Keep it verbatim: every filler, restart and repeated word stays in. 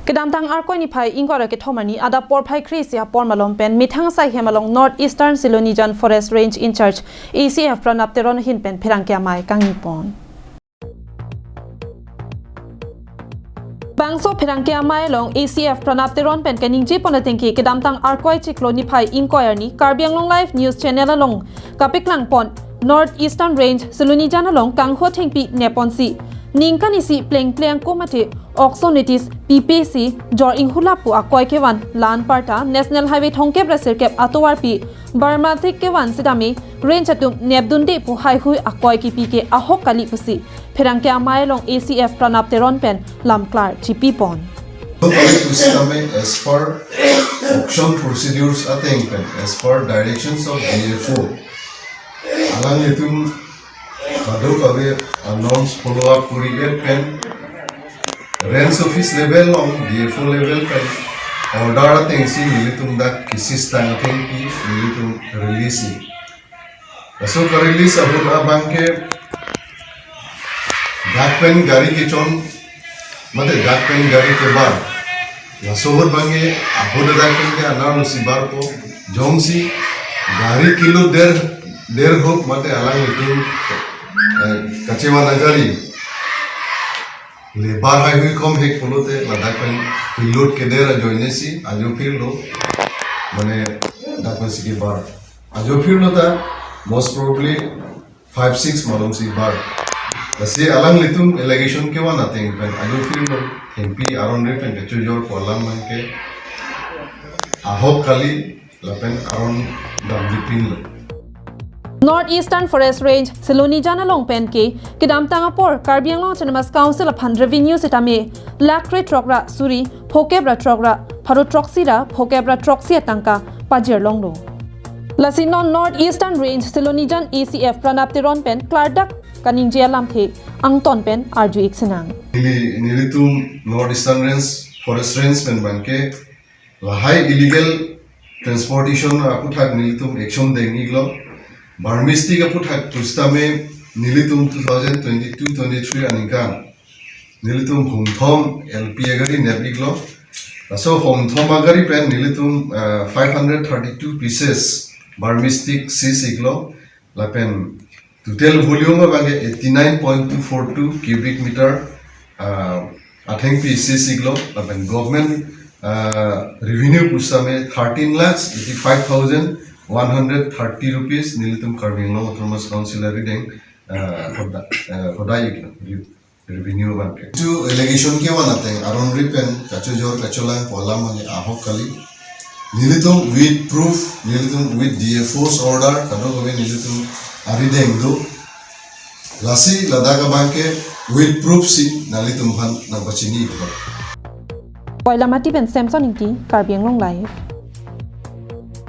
Kedamtang Arkoi niphai ingkoi ra kethom arni adap porphai kre-isi apor malom pen methang asai hem along North Eastern Silonijan Forest Range in-charge A C F Pranab Teron ahin pen pherangke amei kangjipon. Bangso pherangke amei along A C F Pranab Teron pen kaningje pon ateng ke kedamtang Arkoi chiklo niphai ingkoi arni Karbi Anglong Live News Channel along kapeklang pon North Eastern Range Silonijan along kanghu thengpi nepponsi ningkan isi plengple angko mate okso notice pipe si jor inghulap pu akoi kevan la-an parta National Highway thomkep ra sirkep atovarpi Barmatik kevan sitame range atum nepdunde pu haihui akoi kipi ke ahok kali pusi pherangke amei along A C F Pranab Teron pen lamklar chipipon. Kali pusitame as per auction procedures ateng pen, as per directions of D F O, alanglitum kadokave a-norms follow up kuri-et pen range office level along D F O level pen order atengsi nelitum dak kisistang athengpi nelitum release-i. Laso ka-release ahut abangke dak pen gari kechon mate dak pen gari kebar. Laso ahut abangke ahut dak pen ke anerlo si barpo, jongsi gari kilo der, der hok mate alanglitum, eh, kachevan agari le bar haihui kom hek pulote ladak pen ke-load keder ajoine si ajo phirlo, mane dak pensi kebar. Ajo phirlo ta most probably five six malom si bar. Lasi alanglitum allegation kevan ateng pen ajo phirlo, thengpi aron ri pen kachojor pu alam abangke ahok kali lapen aron damji pinlo. North Eastern Forest Range Silonijan along pen ke kedamtang apor Karbi Anglong Autonomous Council aphan revenue sitame lakh kre throk ra suri phokep ra throk ra pharo throksi ra phokep ra throksi atangka pajir longlo. Lasi non North Eastern Range Silonijan A C F Pranab Teron pen klardak kaningje alamthe angton pen arju-ik sinang. Neli, nelitum North Eastern Range, Forest Range pen abangke lahai illegal transportation aphuthak nelitum action deng-iklo. Barmatik aphuthak pusitame nelitum two thousand twenty-two twenty-three aningkan nelitum hum thom L P agari nep-iklo. Laso hum thom agari pen nelitum, uh, five hundred thirty-two pieces Barmatik seize-iklo. Lapen total volume abangke eighty-nine point two four two cubic meter, uh, athengpi seize-iklo. Lapen government, uh, revenue pusitame thirteen lakhs eighty-five thousand one hundred thirty rupees nelitum Karbi Anglong Autonomous Council arideng, uh, hoda-, uh, hodai-iklo. Revenue abangke. Chu allegation kevan ateng aron ri pen kachojor kacholang pu alam abangke ahok kali. Nelitum with proof, nelitum with D F O's order, kadokave nelitum arideng do. Lasi ladak abangke with proof si nanglitum aphan nangpachini-ikpo. Koilamati pen Samson Ingti, Karbi Anglong Live.